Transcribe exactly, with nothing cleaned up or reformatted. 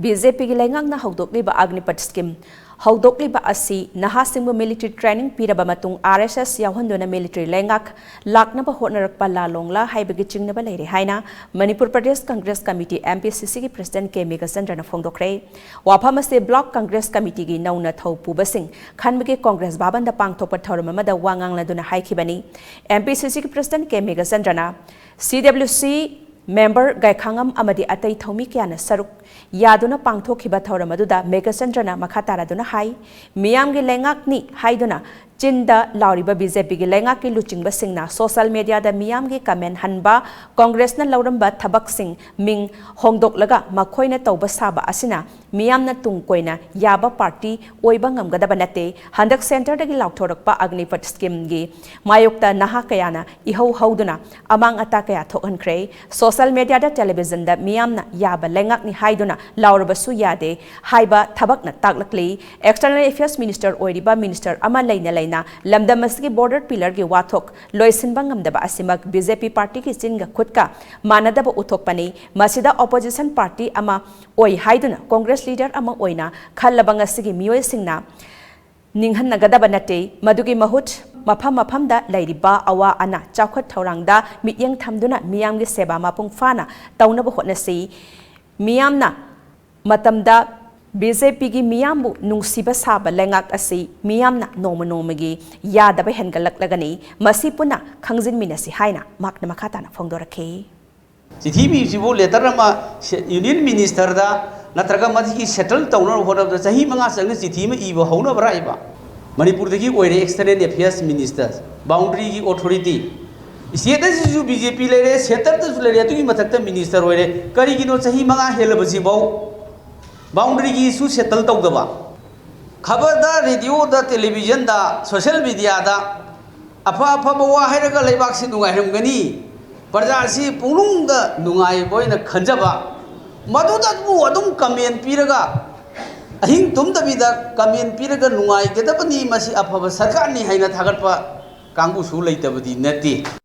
B J ꯄꯤꯒꯤ ꯂꯩꯉꯥꯛꯅ ꯍꯧꯗꯣꯛꯂꯤꯕ ꯑꯒꯅꯤꯄꯠ scheme ꯍꯧꯗꯣꯛꯂꯤꯕ ꯑꯁꯤ ꯅꯍꯥꯁꯤꯡꯕꯨ ꯃꯤꯂꯤꯇꯔꯤ ꯇ꯭ꯔꯦꯅꯤꯡ ꯄꯤꯔꯕ ꯃꯇꯨꯡ ꯑꯥꯔ ꯑꯦꯁ ꯑꯦꯁ ꯌꯥꯎꯍꯟꯗꯨꯅ ꯃꯤꯂꯤꯇꯔꯤ ꯂꯩꯉꯥꯛ ꯂꯥꯛꯅꯕ ꯍꯣꯠꯅꯔꯛꯄ ꯂꯥꯂꯣꯡꯂꯥ ꯍꯥꯏꯕꯒꯤ ꯆꯤꯡꯅꯕ ꯂꯩꯔꯦ ꯍꯥꯏꯅ Manipur Pradesh Congress committee, M P ꯁꯤ ꯁꯤꯒꯤ ꯄ꯭ꯔꯁꯤꯗꯦꯟꯠ ꯀꯦ ꯃꯦꯘꯆꯟꯗ꯭ꯔꯅ ꯐꯣꯡꯗꯣꯛꯈ꯭ꯔꯦ꯫ ꯋꯥꯐꯝ ꯑꯁꯤ ꯕ꯭ꯂꯣꯛ ꯀꯪꯒ꯭ꯔꯦꯁ ꯀꯃꯤꯇꯤꯒꯤ ꯅꯧꯅ ꯊꯧ ꯄꯨꯕꯁꯤꯡ ꯈꯟꯕꯒꯤ ꯀꯪꯒ꯭ꯔꯦꯁ ꯚꯕꯟꯗ ꯄꯥꯡꯊꯣꯛꯄ ꯊꯧꯔꯝ ꯑꯃꯗ ꯋꯥ ꯉꯥꯡꯂꯗꯨꯅ ꯍꯥꯏꯈꯤꯕꯅꯤ꯫ ꯑꯦꯝ ꯄꯤ ꯁꯤ ꯁꯤꯒꯤ ꯄ꯭ꯔꯁꯤꯗꯦꯟꯠ ꯀꯦ ꯃꯦꯘꯆꯟꯗ꯭ꯔꯅ ꯁꯤ ꯗꯕ꯭ꯂꯤꯎ ꯁꯤ ꯃꯦꯝꯕꯔ ꯒꯥꯏꯈꯥꯉꯝ ꯑꯃꯗꯤ ꯑꯇꯩ ꯊꯧꯃꯤ ꯀꯌꯥꯅ ꯁꯔꯨꯛ ꯌꯥꯗꯨꯅ ꯄꯥꯡꯊꯣꯛꯈꯤꯕ ꯊꯧꯔꯝ ꯑꯗꯨꯗ ꯃꯦꯘꯆꯟꯗ꯭ꯔꯅ ꯃꯈꯥ ꯇꯥꯔꯗꯨꯅ ꯍꯥꯏ, ꯃꯤꯌꯥꯝꯒꯤ ꯂꯩꯉꯥꯛꯅꯤ ꯍꯥꯏꯗꯨꯅ ꯆꯤꯟꯗ ꯂꯥꯎꯔꯤꯕ ꯕꯤ ꯖꯦ ꯄꯤꯒꯤ ꯂꯩꯉꯥꯛꯀꯤ ꯂꯨꯆꯤꯡꯕꯁꯤꯡꯅ ꯁꯣꯁꯤꯌꯦꯜ ꯃꯤꯗꯤꯌꯥꯗ ꯃꯤꯌꯥꯝꯒꯤ ꯀꯃꯦꯟ ꯍꯟꯕ, ꯀꯪꯒ꯭ꯔꯦꯁꯅ ꯂꯧꯔꯝꯕ ꯊꯕꯛꯁꯤꯡ ꯃꯤꯡ ꯍꯣꯡꯗꯣꯛꯂꯒ ꯃꯈꯣꯏꯅ ꯇꯧꯕ ꯁꯥꯕ ꯑꯁꯤꯅ ꯃꯤꯌꯥꯝꯅ ꯇꯨꯡ ꯀꯣꯏꯅ ꯌꯥꯕ ꯄꯥꯔꯇꯤ ꯑꯣꯏꯕ ꯉꯝꯒꯗꯕ ꯅꯠꯇꯦ꯫ ꯍꯟꯗꯛ ꯁꯦꯟꯇꯔꯗꯒꯤ ꯂꯥꯎꯊꯣꯔꯛꯄ ꯑꯒꯅꯤꯄꯠ ꯁ꯭ꯀꯤꯝꯒꯤ ꯃꯥꯌꯣꯛꯇ ꯅꯍꯥ ꯀꯌꯥꯅ ꯏꯍꯧ ꯍꯧꯗꯨꯅ ꯑꯃꯥꯡ ꯑꯇꯥ ꯀꯌꯥ ꯊꯣꯛꯍꯟꯈ꯭ꯔꯦ꯫ ꯁꯣꯁꯤꯌꯦꯜ ꯃꯤꯗꯤꯌꯥꯗ, ꯇꯦꯂꯤꯚꯤꯖꯟꯗ ꯃꯤꯌꯥꯝꯅ ꯌꯥꯕ ꯂꯩꯉꯥꯛꯅꯤ ꯍꯥꯏꯗꯨꯅ ꯂꯥꯎꯔꯕꯁꯨ ꯌꯥꯗꯦ ꯍꯥꯏꯕ ꯊꯕꯛꯅ ꯇꯥꯛꯂꯛꯂꯤ꯫ ꯑꯦꯛꯁꯇꯔꯅꯦꯜ ꯑꯦꯐꯤꯌꯔꯁ ꯃꯤꯅꯤꯁꯇꯔ ꯑꯣꯏꯔꯤꯕ ꯃꯤꯅꯤꯁꯇꯔ ꯑꯃ ꯂꯩꯅ ꯂꯩꯅ ꯂꯝꯗꯝ ꯑꯁꯤꯒꯤ ꯕꯣꯔꯗꯔ ꯄꯤꯂꯔꯒꯤ ꯋꯥꯊꯣꯛ ꯂꯣꯏꯁꯤꯟꯕ ꯉꯝꯗꯕ ꯑꯁꯤꯃꯛ ꯕꯤ ꯖꯦ ꯄꯤ ꯄꯥꯔꯇꯤꯒꯤ ꯆꯤꯟꯒ ꯈꯨꯠꯀ ꯃꯥꯟꯅꯗꯕ ꯎꯠꯊꯣꯛꯄꯅꯤ꯫ ꯃꯁꯤꯗ ꯑꯣꯄꯣꯖꯤꯁꯟ ꯄꯥꯔꯇꯤ ꯑꯃ ꯑꯣꯏ ꯍꯥꯏꯗꯨꯅ ꯀꯪꯒ꯭ꯔꯦꯁ ꯂꯤꯗꯔ ꯑꯃ ꯑꯣꯏꯅ ꯈꯜꯂꯕ ꯉꯁꯤꯒꯤ ꯃꯤꯑꯣꯏꯁꯤꯡꯅ ꯅꯤꯡꯍꯟꯅꯒꯗꯕ ꯅꯠꯇꯦ꯫ ꯃꯗꯨꯒꯤ ꯃꯍꯨꯠ ꯃꯐꯝ ꯃꯐꯝꯗ ꯂꯩꯔꯤꯕ ꯑꯋꯥ ꯑꯅꯥ, ꯆꯥꯎꯈꯠ ꯊꯧꯔꯥꯡꯗ ꯃꯤꯠꯌꯦꯡ ꯊꯝꯗꯨꯅ ꯃꯤꯌꯥꯝꯒꯤ ꯁꯦꯕꯥ ꯃꯄꯨꯡ ꯐꯥꯅ ꯇꯧꯅꯕ ꯍꯣꯠꯅꯁꯤ꯫ ꯃꯤꯌꯥꯝꯅ ꯃꯇꯝꯗ ꯕꯤ ꯖꯦ ꯄꯤꯒꯤ ꯃꯤꯌꯥꯝꯕꯨ ꯅꯨꯡꯁꯤꯕ ꯁꯥꯕ ꯂꯩꯉꯥꯛ ꯑꯁꯤ ꯃꯤꯌꯥꯝꯅ ꯅꯣꯡꯃ ꯅꯣꯡꯃꯒꯤ ꯌꯥꯗꯕ ꯍꯦꯟꯒꯠꯂꯛꯂꯒꯅꯤ꯫ ꯃꯁꯤ ꯄꯨꯟꯅ ꯈꯪꯖꯤꯟꯃꯤꯟꯅꯁꯤ ꯍꯥꯏꯅ ꯃꯍꯥꯛꯅ ꯃꯈꯥ ꯇꯥꯅ ꯐꯣꯡꯗꯣꯔꯛꯈꯤ꯫ ꯆꯤꯊꯤ ꯄꯤꯕꯁꯤꯕꯨ ꯂꯦꯇꯔ ꯑꯃ ꯁꯦ-, ꯌꯨꯅꯤꯌꯟ ꯃꯤꯅꯤꯁꯇꯔꯗ ꯅꯠꯇ꯭ꯔꯒ ꯃꯁꯤꯒꯤ ꯁꯦꯇꯜ ꯇꯧꯅꯕ ꯍꯣꯠꯅꯕꯗ ꯆꯍꯤ ꯃꯉꯥ ꯆꯪꯅ ꯆꯤꯊꯤ ꯑꯃ ꯏꯕ ꯍꯧꯅꯕ꯭ꯔꯥ ꯏꯕ? ꯃꯅꯤꯄꯨꯔꯗꯒꯤ ꯑꯣꯏꯔꯦ ꯑꯦꯛꯁꯇꯔꯅꯦꯜ ꯑꯦꯐꯤꯌꯔꯁ ꯃꯤꯅꯤꯁꯇꯔ, ꯕꯥꯎꯟꯗꯔꯤꯒꯤ ꯑꯣꯊꯣꯔꯤꯇꯤ, ꯁ꯭ꯇꯦꯠ ꯑꯁꯤꯁꯨ ꯕꯤ ꯖꯦ ꯄꯤ ꯂꯩꯔꯦ, ꯁꯦꯟꯇꯔꯗꯁꯨ ꯂꯩꯔꯦ, ꯑꯗꯨꯒꯤ ꯃꯊꯛꯇ ꯃꯤꯅꯤꯁꯇꯔ ꯑꯣꯏꯔꯦ꯫ ꯀꯔꯤꯒꯤꯅꯣ ꯆꯍꯤ ꯃꯉꯥ ꯍꯦꯜꯂꯕꯁꯤꯐꯥꯎ ꯕꯥꯎꯟꯗꯔꯤꯒꯤ ꯏꯁꯨ ꯁꯦꯇꯜ ꯇꯧꯗꯕ? ꯈꯕꯔꯗ, ꯔꯦꯗꯤꯑꯣꯗ, ꯇꯦꯂꯤꯚꯤꯖꯟꯗ, ꯁꯣꯁꯤꯌꯦꯜ ꯃꯤꯗꯤꯌꯥꯗ ꯑꯐ ꯑꯐꯕ ꯋꯥ ꯍꯥꯏꯔꯒ ꯂꯩꯕꯥꯛꯁꯤ ꯅꯨꯡꯉꯥꯏꯔꯝꯒꯅꯤ, ꯄ꯭ꯔꯖꯥꯁꯤ ꯄꯨꯛꯅꯨꯡꯗ ꯅꯨꯡꯉꯥꯏꯕ ꯑꯣꯏꯅ ꯈꯟꯖꯕ, ꯃꯗꯨꯗꯕꯨ ꯑꯗꯨꯝ ꯀꯃꯦꯟ ꯄꯤꯔꯒ, ꯑꯍꯤꯡ ꯇꯨꯝꯗꯕꯤꯗ ꯀꯃꯦꯟ ꯄꯤꯔꯒ ꯅꯨꯡꯉꯥꯏꯒꯗꯕꯅꯤ, ꯃꯁꯤ ꯑꯐꯕ ꯁꯔꯀꯥꯔꯅꯤ ꯍꯥꯏꯅ ꯊꯥꯒꯠꯄ ꯀꯥꯡꯕꯨꯁꯨ ꯂꯩꯇꯕꯗꯤ ꯅꯠꯇꯦ꯫